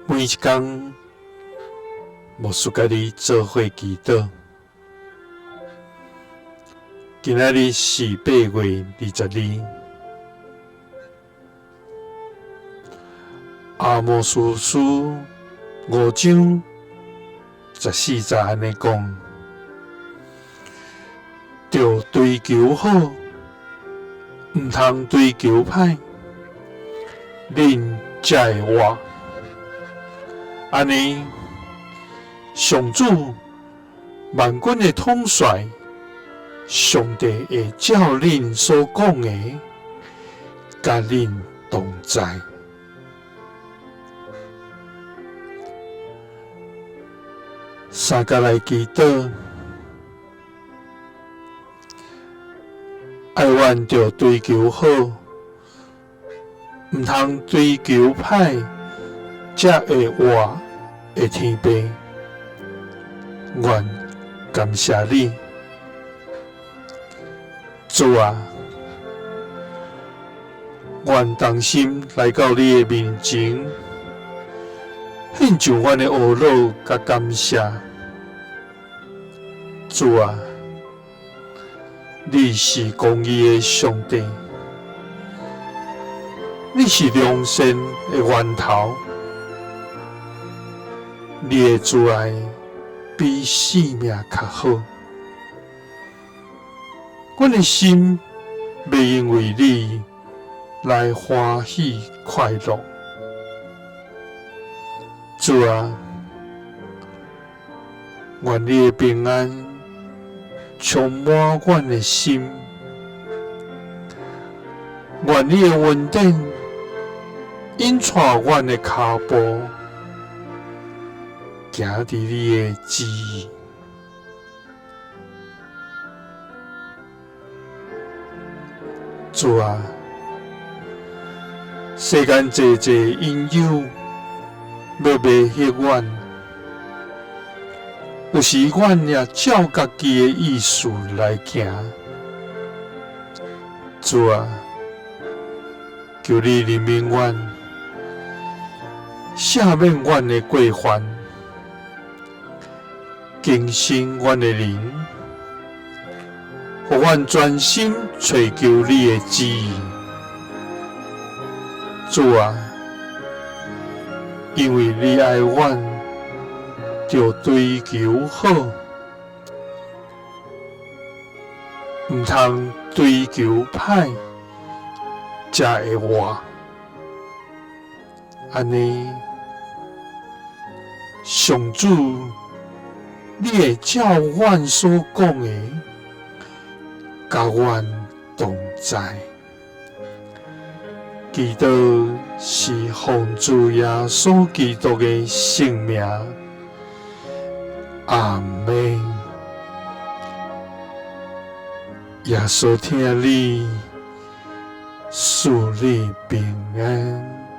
每一工，牧師佮你做伙祈禱。今仔日是8月22。阿摩司書5章14節按呢講：著追求好，毋通追求歹，恁才會活。按呢，上主萬軍的統帥上帝會照恁所講的，佮恁同在。三佮來祈禱，愛阮著追求好，毋通追求歹，才會活的天父，阮感謝你，主啊，阮同心來到你的面前，獻上阮的懊惱佮感謝。主啊，你是公義的上帝，你是良善的源頭，你的慈愛比性命較好。阮的心欲因為你來歡喜快樂。主啊，願你的平安充滿阮的心，願你的恩典引帶阮的跤步，行佇你的旨意。主啊，世間濟濟引誘欲迷惑阮，有時阮也照家己的意思來行。主啊，求你憐憫阮，赦免阮的過犯，更新阮的靈，予阮專心揣求你的旨意。主啊，因為你愛阮，著追求好，毋通追求歹，才會活。按呢，上主，你會照阮所講的，佮阮同在。祈禱是奉主耶穌基督的聖名，阿們。耶穌疼你，賜你平安。